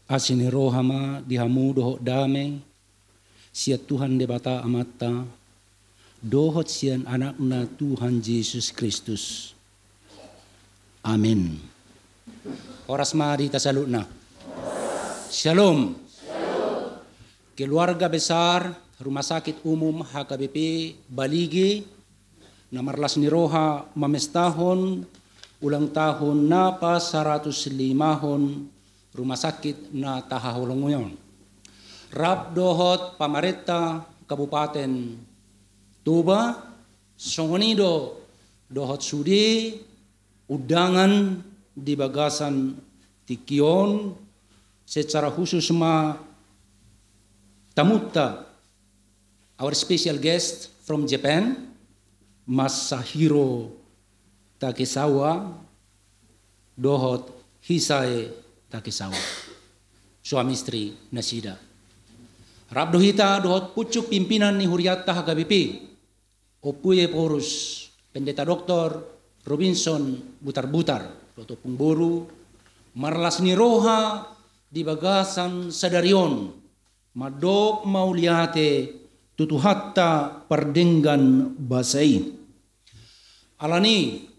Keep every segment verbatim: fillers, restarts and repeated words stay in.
Asi ni roha ma di hamu dohot dame sian Tuhan Debata Amanta dohot sian Anakna Tuhan Jesus Kristus. Amin. Horas ma di hita saluhutna. Syalom. Keluarga besar Rumah Sakit Umum H K B P Balige, na marlas ni roha mamestahon ulang tahun na pasaratus limahon rumah sakit na tahaholongi on. Rap dohot pamarenta Kabupaten Toba, songon i do dohot sude undangan di bagasan tingki on, secara khusus ma tamunta, our special guest from Japan, Masahiro Takesawa dohot Hisae Takesawa, suami istri nasida. Rap do hita dohot pucuk pimpinan ni hurianta H K B P, Ompu Ephorus, Pendeta Doktor Robinson Butarbutar, dohot ompung boru, marlas ni roha di bagasan sadari on, mandok mauliate tu Tuhanta pardenggan basa i. Alani,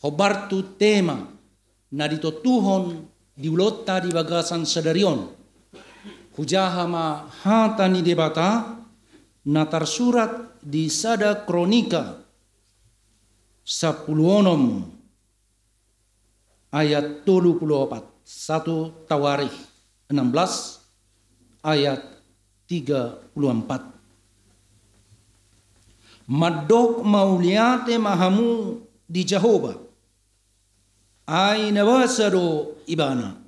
hombar tu tema na ditontuhon di ulaonta di bagasan sadari on, hujaha ma hata ni Debata na tarsurat di Sada Kronika sampulu onom ayat tolu pulu opat, satu Tawarikh enam belas ayat tiga pulu opat. Mandok mauliate ma hamu di Jahowa, ai na basa do Ibana,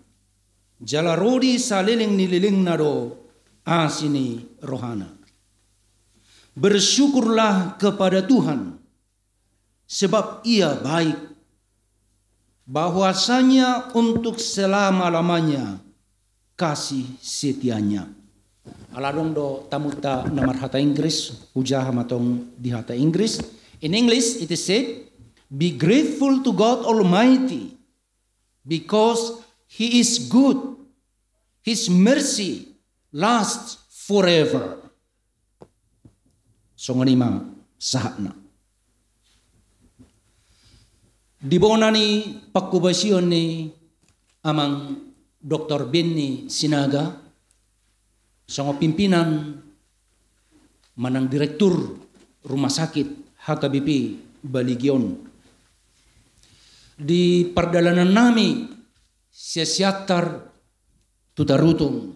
jala ro di saleleng ni lelengna do asi ni rohana. Bersyukurlah kepada Tuhan, sebab Ia baik, bahwasanya untuk selama-lamanya kasih setia-Nya. Ala adong do tamunta na marhata Inggris, hujaha ma tong di hata Inggris. In English, it is said, "Be grateful to God Almighty, because He is good. His mercy lasts forever." Songon i ma sahatna. Di bona ni pangkobasion ni Amang Doktor Benny Sinaga, songon pimpinan manang direktur rumah sakit H K B P Balige on, di pardalanannami sian Siantar tu Tarutung,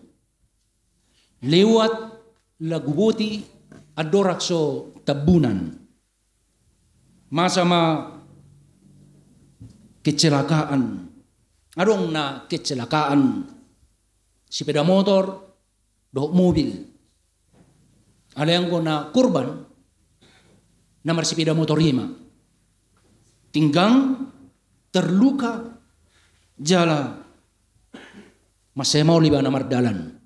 lewat Laguboti, Andorang so Tambunan, masa ma kecelakaan. Adong na kecelakaan sepeda motor dohot mobil. Alai anggo na korban na marsepeda motor i ma, tinggang, terluka, jala mansai maol ibana mardalan.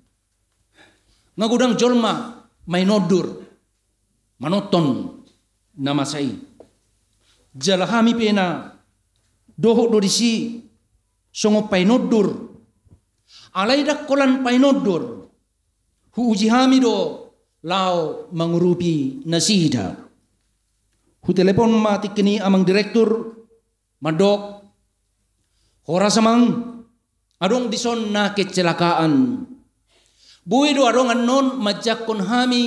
Nga godang jolma main ondur manonton na masa i. Jala hami pe na dohot do disi songon pain ondur. Alai ndang holan pain ondur, huuji hami do laho mangurupi nasida. Hutelepon ma tingki i amang direktur, mandok, "Horas amang, adong dison na kecelakaan. Boi do adong annon manjangkon hami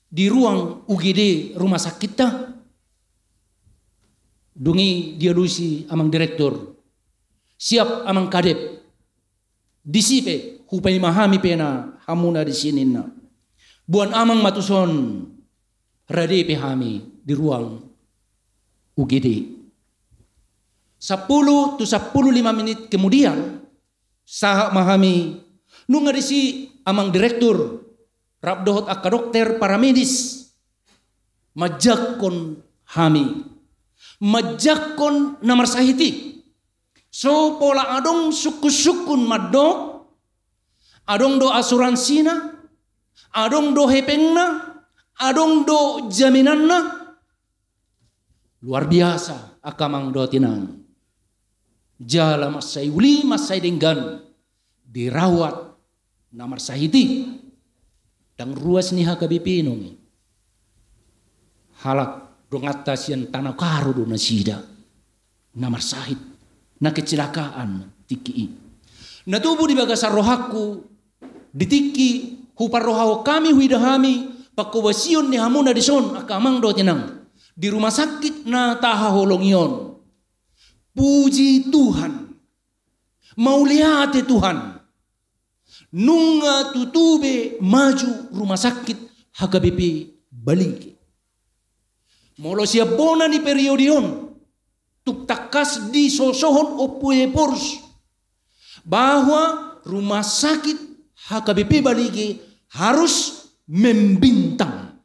di ruang U G D rumah sakitta?" Dung i dialusi amang direktur, "Siap amang kadep. Disi pe hupaima hami pe na hamuna disi," ninna. "Boan amang ma tuson, rade pe hami di ruang U G D." Sampulu tu sampulu lima menit kemudian, sahat ma hami, nunga disi amang direktur rap dohot angka dokter paramedis manjangkon hami, manjangkon na marsahit i. So pola adong sungkun-sungkun mandok, adong do asuransina, adong do hepengna, adong do jaminanna. Luar biasa angka amang dohot inang. Jala mansai uli, mansai denggan dirawat na marsahit i. Ndang ruas ni H K B P nunga i. Halak donganta sian Tano Karo do nasida na marsahit, na kecelakaan tingki i. Na tubu di bagasan rohangku, di tingki huparrohahon hami, huida hami panghobasion ni hamuna dison angka amang dohot inang, di rumah sakit na tahaholongi on. Puji Tuhan. Mauliate Tuhan. Nunga tutu be maju rumah sakit H K B P Balige. Molo sian bona ni periode on, tung tangkas disosohon Ompu Ephorus bahwa rumah sakit H K B P Balige harus membintang,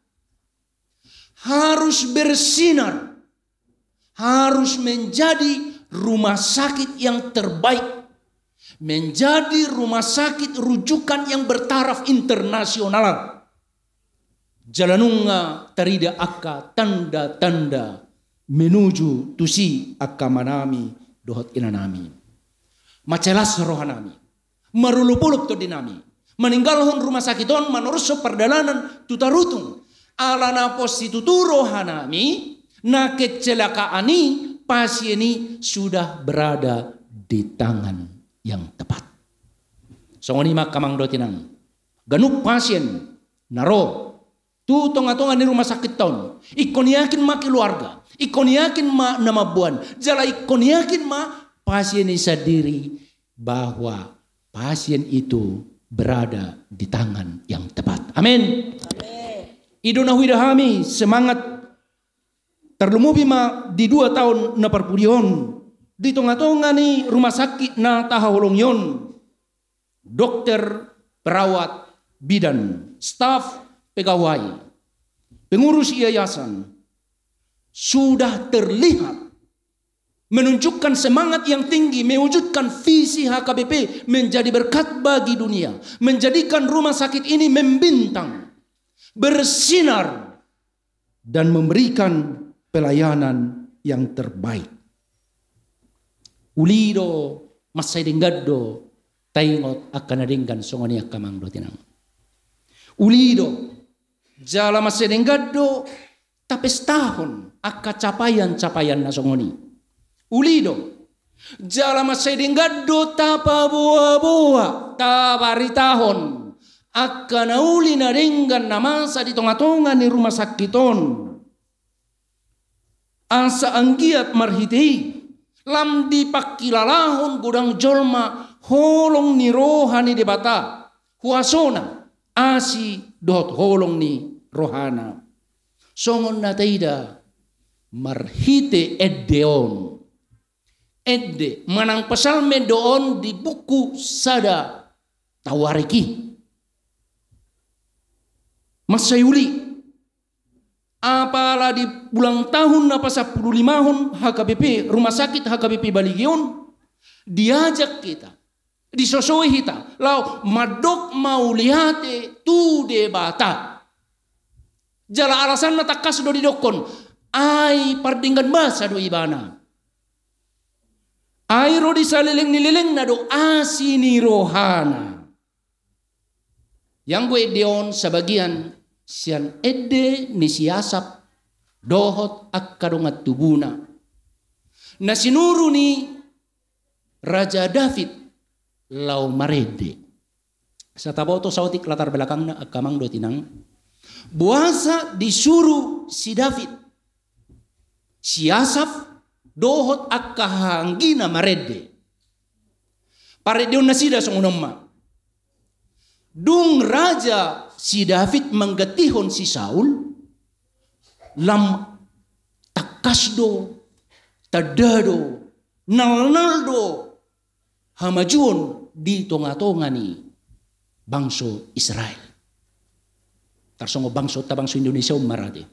harus bersinar, harus menjadi rumah sakit yang terbaik, menjadi rumah sakit rujukan yang bertaraf internasional. Jala nunga tarida angka tanda-tanda menuju tusi angka amanami dohot inanami. Mansai las rohanami, marolopolop tondinami, maninggalhon rumah sakit on, manorushon pardalanan tu Tarutung. Ala na pos situtu rohanami, na kecelakaan i, pasien i sudah berada di tangan yang tepat. Songon i ma angka amang dohot inang, ganup pasien na ro tu tongatonga ni rumah sakit on, ingkon yakin ma keluarga, ingkon yakin ma na mamboan, jala ingkon yakin ma pasien i sandiri bahwa pasien itu berada di tangan yang tepat. Amin. I do na huida hami semangat, tarlumobi ma di dua taon na parpudi on, di tongatonga ni rumah sakit na tahaholongi on, dokter, perawat, bidan, staf, pegawai, pengurus yayasan, sudah terlihat menunjukkan semangat yang tinggi mewujudkan visi H K B P menjadi berkat bagi dunia, menjadikan rumah sakit ini membintang, bersinar, dan memberikan pelayanan yang terbaik. Uli do, mansai denggan do taingot angka na denggan songon i angka amang dohot inang. Uli do, jala mansai denggan do tapestahon angka capaian-capaian na songon i. Uli do, jala mansai denggan do tapaboaboa, tabaritahon angka na uli na denggan na masa di tongatonga ni rumah sakit on. Asa anggiat marhite i lam dipangkilalahon godang jolma holong ni roha ni Debata, huasona, asi dohot holong ni rohana. Songon na taida marhite ende on. Ende manang psalmen do on di buku sada Tawarikh i. Mansai uli. Apala di ulang tahun na pasampulu limahon H K B P, rumah sakit H K B P Balige on, diajak hita, disosoi hita laho mandok mauliate tu Debata. Jala alasanna tangkas do didokkon, ai pardenggan basa do ibana. Ai ro di saleleng ni lelengna do asi ni rohana. Ianggo ende on sabagian sian ende ni si Asap dohot angka dongan tubuna, na sinuru ni Raja David laho marende. Asa taboto saotik latar belakangna angka amang dohot inang. Boasa disuru si David, si Asap dohot angka hahaanggina marende? Parendeon nasida songon on ma. Dung raja si David manggantihon si Saul, lam tangkas do, tanda do, nalnal do hamajuon di tongatonga ni bangso Israel. Tarsongon bangso ta, bangso Indonesia on marate.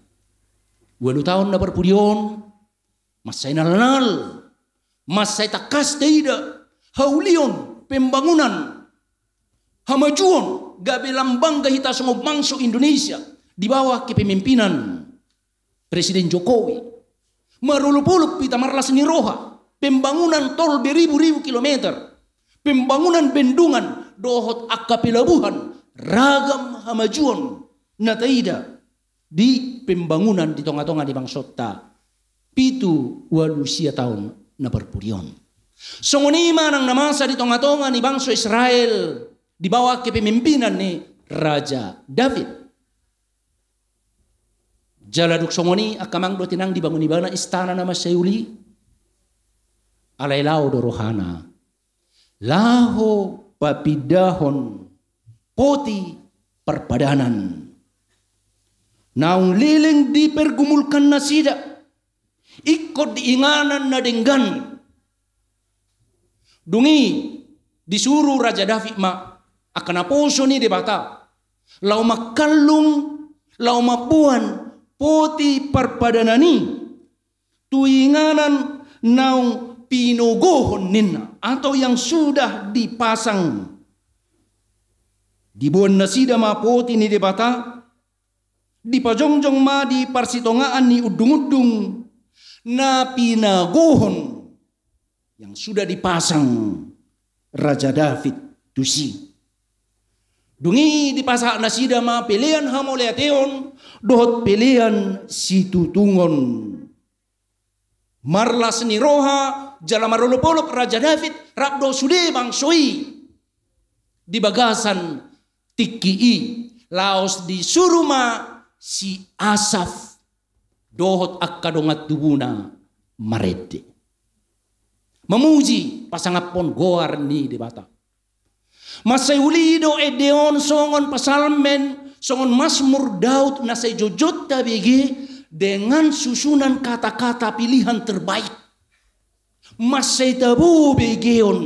Ualu taon na parpudi on, mansai nalnal, mansai tangkas taida haulion, pembangunan, hamajuon, gabe lam bangga hita songon bangso Indonesia di bawah kepemimpinan Presiden Jokowi. Marolopolop hita marlas ni roha, pembangunan tol beribu-ribu kilometer, pembangunan bendungan dohot angka pelabuhan, ragam hamajuon na taida di pembangunan di tonga-tonga ni bangsonta pitu ualu sia taon na parpudi on. Songon i ma nang na masa di tonga-tonga ni bangso Israel di bawah kepemimpinan ni Raja David. Jala dung songon i angka amang dohot inang, dibangun ibana istana na mansai uli, alai laho do rohana laho papindahon poti parpadanan naung leleng dipergumulkan nasida ingkon di inganan na denggan. Dung i disuru Raja David ma angka naposo ni Debata laho mangkallung, laho mamboan poti parpadanan i tu inganan naung pinogohon ninna, atau yang sudah dipasang. Diboan nasida ma poti ni Debata, dipajongjong ma di parsitongaan ni undung-undung na pinagohon yang sudah dipasang Raja David tusi. Dung i dipasahat nasida ma pelean hamauliateon dohot pelean situtungon. Marlas ni roha jala marolop-olop Raja David rap dohot sude bangso i di bagasan tingki i, laos disuru ma si Asaf dohot angka dongan tubuna marende, mamuji, pasangaphon goar ni Debata. Mansai uli do ende on songon psalmen, songon Masmur Daud na sai jotjot tabege dengan susunan kata-kata pilihan terbaik. Mansai tabo bege on.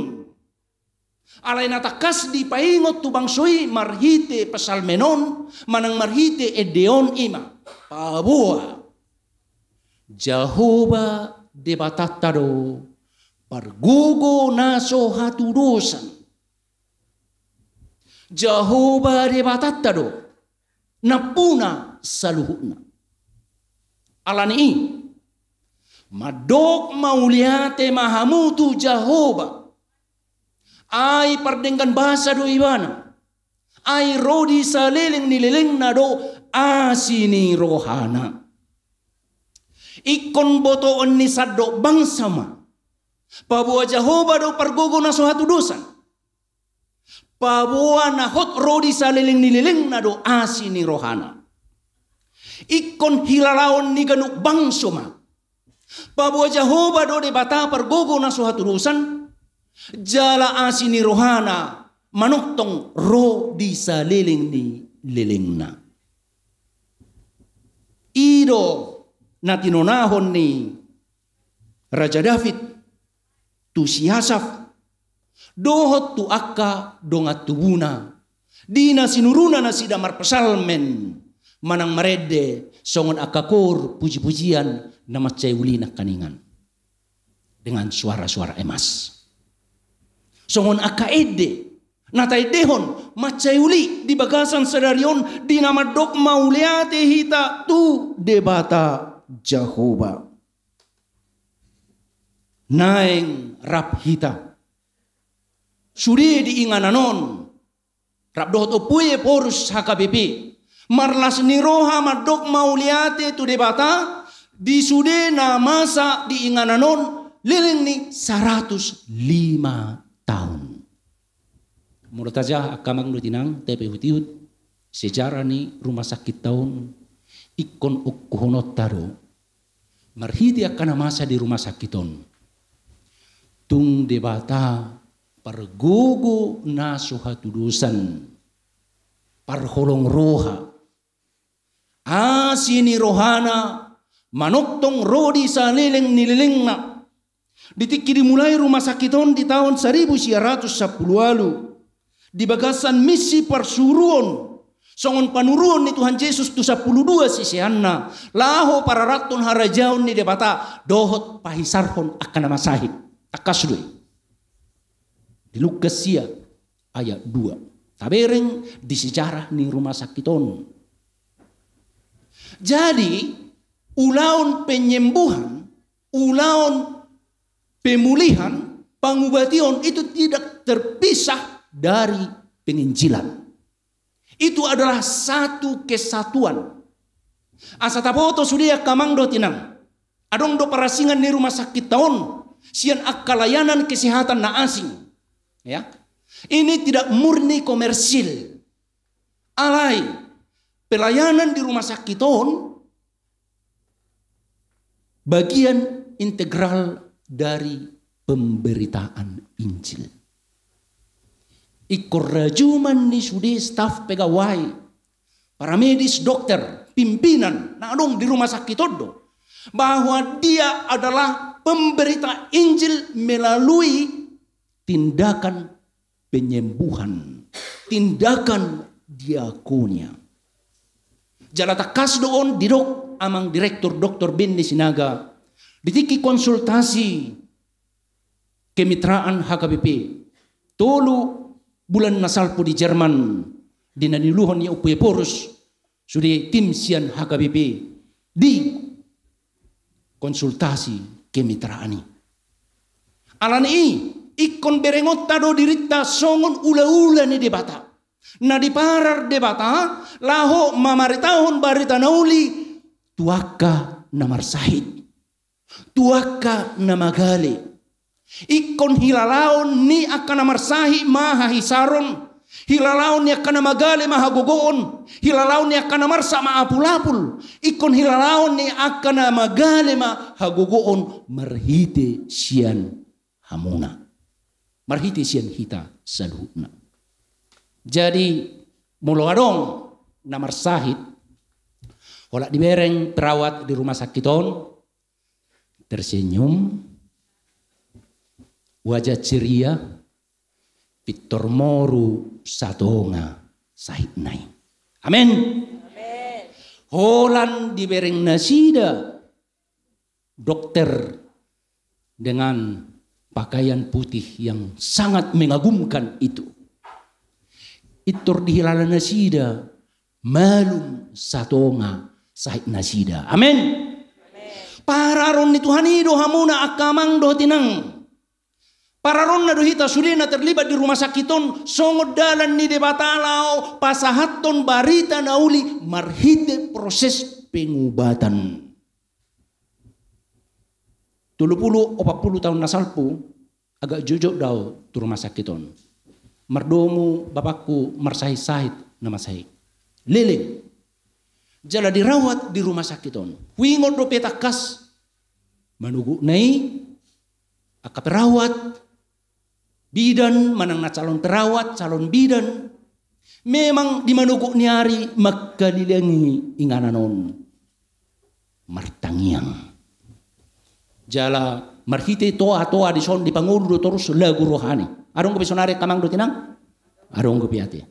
Alai na tangkas dipaingot tu bangso i marhite psalmen on manang marhite ende on i ma: Paboa Jahowa Debatanta do pargogo na so hatudosan. Jahowa Debatanta do nampuna saluhutna. Ala ni i, mandok mauliate ma hamu tu Jahowa. Ai pardenggan basa do ibana. Ai ro di saleleng ni lelengna do asi ni rohana. Ingkon botoon ni sandok bangso ma. Paboa Jahowa do pargogo na so hatudosan. Paboa na hot ro di saleleng ni lelengna do asi ni rohana. Ingkon hilalaon ni ganup bangso ma. Paboa Jahowa do Debata pargogo na so hatudosan, jala asi ni rohana manongtong ro di saleleng ni lelengna. I do na tinonahon ni Raja David tu si Asaf dohot tu angka dongan tubuna di na sinuruna nasida marpsalmen manang marende songon angka kor puji-pujian na mansai uli nangkaningan dengan suara-suara emas. Songon angka ende na taendehon mansai uli di bagasan sadari on di na mandok mauliate hita tu Debata Jahowa. Naeng rap hita sude di inganan on rap dohot Ompu Ephorus H K B P marlas ni roha mandok mauliate tu Debata di sude na masa di inganan on leleng ni saratus lima taon. Molo tajaha angka amang dohot inang, tapaihut-ihut sejarah ni rumah sakit ta on, ingkon ungkuhononta do marhite angka na masa di rumah sakit on. Tung Debata pargogo na so hatudosan, parholong roha, asi ni rohana manongtong ro di saleleng ni lelengna. Di tingki dimulai rumah sakit on di taon saribu sia ratus sampulu ualu, di bagasan misi parsuruon songon panuruon ni Tuhan Jesus tu sampulu dua siseanna laho pararathon harajaon ni Debata dohot pahisarhon angka na masahit. Tangkas do i di Lukas sia ayat dua. Tabereng di sejarah ni rumah sakit on. Jadi ulaon penyembuhan, ulaon pemulihan, pangubation itu tidak terpisah dari penginjilan. Itu adalah satu kesatuan. Asa taboto sude angka amang dohot inang, adong do parasingan ni rumah sakit ta on sian angka layanan kesehatan na asing. Ya. Ini tidak murni komersil. Alai, pelayanan di rumah sakit on bagian integral dari pemberitaan Injil. Ingkon rajuman ni sude staf, pegawai, paramedis, dokter, pimpinan na adong di rumah sakit on do, bahwa dia adalah pemberita Injil melalui tindakan penyembuhan, tindakan diakonia. Jala tangkas do on didok amang direktur doktor Benny Sinaga di tingki konsultasi kemitraan H K B P tolu bulan na salpu di Jerman, di na niuluhon ni Ompu Ephorus, sude tim sian H K B P di konsultasi kemitraan i. Alani i, ingkon berengonta do dirinta songon ulaula ni Debata na diparar Debata laho mamaritahon barita na uli tu angka na marsahit, tu angka na magale. Ingkon hilalaon ni angka na marsahit ma hahisaron, hilalaon ni angka na magale ma hagogoon, hilalaon ni angka na marsak ma apulapul, ingkon hilalaon ni angka na magale ma hagogoon marhite sian hamuna, marhite sian hita saluhutna. Jadi, molo adong na marsahit, holan dibereng perawat di rumah sakit on, tersenyum, wajah ceria, pintor moru satonga sahitna i. Amin. Amin. Holan dibereng nasida dokter dengan pakaian putih yang sangat mengagumkan itu. Pintor dihilala nasida malum satonga sahit nasida. Amin. Pararon ni Tuhan i do hamuna angka amang dohot inang. Pararonna do hita sude na terlibat di rumah sakit on songon dalan ni Debata laho pasahathon barita na uli marhite proses pengubatan. Tolu pulu, opat pulu taon na salpu, agak jotjot do au tu rumah sakit on. Mardomu bapakku marsahit-sahit na masa i. Leleng. Jala dirawat di rumah sakit on. Huingot dope tangkas. Manogotna i, angka perawat, bidan, manang na calon perawat, calon bidan, memang di manogot ni ari mangkalilangi inganan on martangiang. Jala marhite toa-toa dison dipangolu do torus lagu rohani. Adong dope sonari angka amang dohot inang? Adong dope, ate.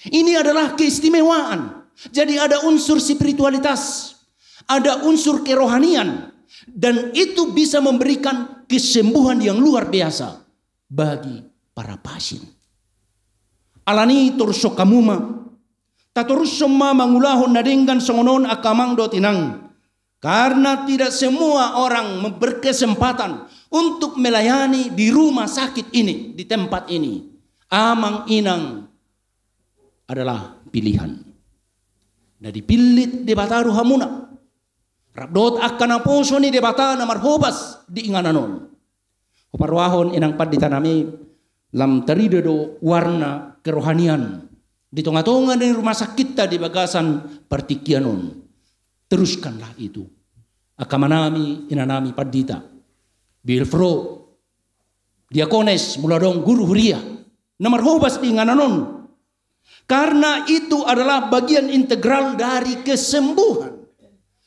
Ini adalah keistimewaan. Jadi ada unsur spiritualitas, ada unsur kerohanian, dan itu bisa memberikan kesembuhan yang luar biasa bagi para pasien. Alani i torushon hamu ma, tatorushon ma mangulahon na denggan songon on angka amang dohot inang. Karena tidak semua orang berkesempatan untuk melayani di rumah sakit ini, di tempat ini. Amang inang adalah pilihan. Na dipillit Debata do hamuna. Rap dohot angka naposo ni Debata na marhobas di inganan on. Huparohahon inang pandita nami, lam tarida do warna kerohanian di tonga-tonga ni rumah sakitta di bagasan partingkian on. Teruskanlah itu. Angka amanami, inanami pandita, bilfro, diakones, molo adong guru huria na marhobas di inganan on. Karena itu adalah bagian integral dari kesembuhan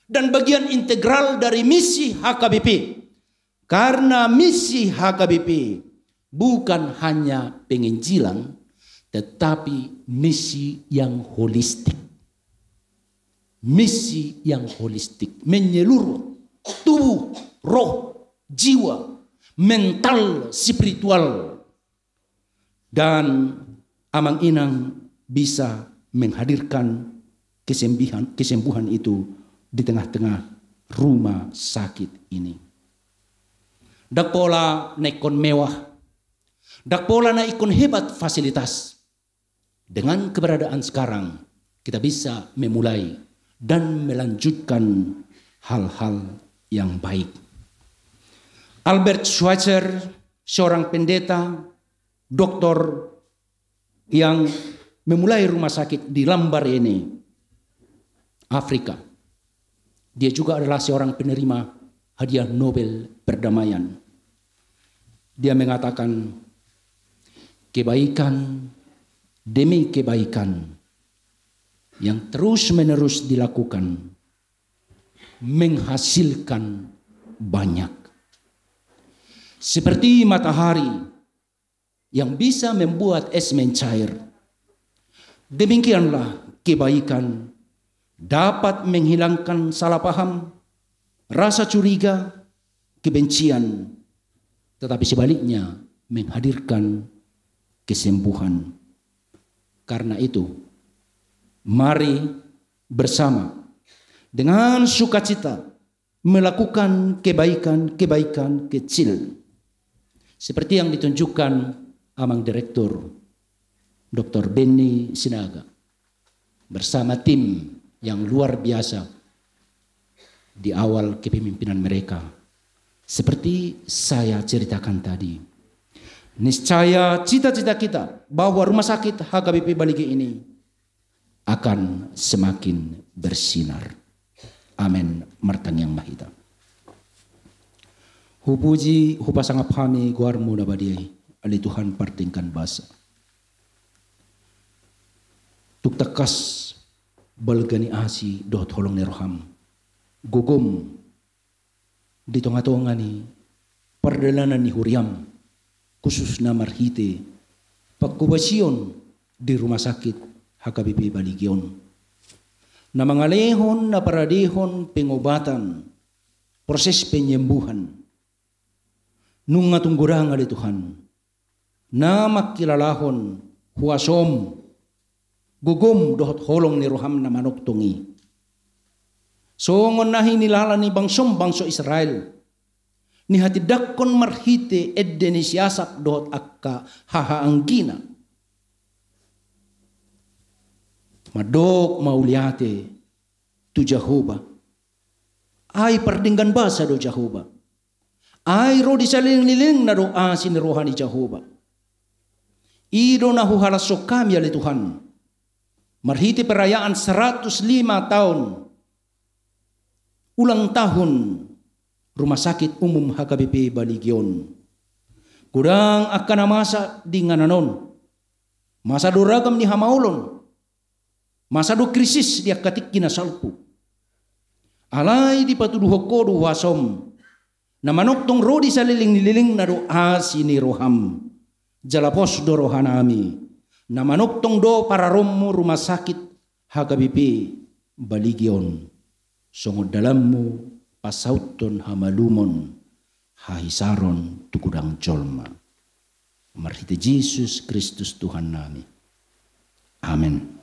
dan bagian integral dari misi H K B P. Karena misi H K B P bukan hanya penginjilan, tetapi misi yang holistik. Misi yang holistik, menyeluruh, tubuh, roh, jiwa, mental, spiritual. Dan amang inang bisa menghadirkan kesembihan-, kesembuhan itu di tengah-tengah rumah sakit ini. Ndang pola na ingkon mewah, Ndang pola na ingkon hebat fasilitas. Dengan keberadaan sekarang, kita bisa memulai dan melanjutkan hal-hal yang baik. Albert Schweitzer, seorang pendeta, doktor yang memulai rumah sakit di Lambaréné, Afrika. Dia juga adalah seorang penerima hadiah Nobel perdamaian. Dia mengatakan, kebaikan demi kebaikan yang terus-menerus dilakukan menghasilkan banyak. Seperti matahari yang bisa membuat es mencair, demikianlah kebaikan dapat menghilangkan salah paham, rasa curiga, kebencian, tetapi sebaliknya menghadirkan kesembuhan. Karena itu, mari bersama dengan sukacita melakukan kebaikan-kebaikan kecil. Seperti yang ditunjukkan Amang Direktur, Doktor Benny Sinaga, bersama tim yang luar biasa di awal kepemimpinan mereka. Seperti saya ceritakan tadi, niscaya cita-cita kita bahwa Rumah Sakit H K B P Balige ini akan semakin bersinar. Amen. Martangiang ma hita. Hupuji, hupasangap hami goarmu na badia i, ale Tuhan pardenggan basa. Tung tangkas balga ni asi dohot holong ni roham gogom di tonga-tonga ni pardalanan ni huriam, khususna marhite pangkobasion di Rumah Sakit H K B P Balige on, na mangalehon, na paradehon pengobatan, proses penyembuhan. Nunga tung godang ale Tuhan na mangkilalahon huasom, gogom dohot holong ni roham na manongtong i. Songon na hinilala ni bangsom bangso Israel, nihatindangkon marhite ende ni si Asap dohot angka hahaanggina. Mandok mauliate tu Jahowa. Ai pardenggan basa do Jahowa. Ai ro di saleleng ni lelengna do asi ni roha ni Jahowa. I do na huhalashon hami ale Tuhan, marhite perayaan seratus lima tahun ulang tahun Rumah Sakit Umum H K B P Balige on. Godang angka na masa di inganan on. Masa do ragam ni hamaolon. Masa do krisis di angka tingki na salpu. Alai dipatuduhon Ho do huasom, na manongtong ro di saleleng ni lelengna do asi ni roham. Jala pos do rohanami, na manongtong do pararoonmu Rumah Sakit H K B P Balige on, songon dalanmu pasahuthon hamalumon, hahisaron tu godang jolma. Marhite Jesus Kristus Tuhannami. Amen.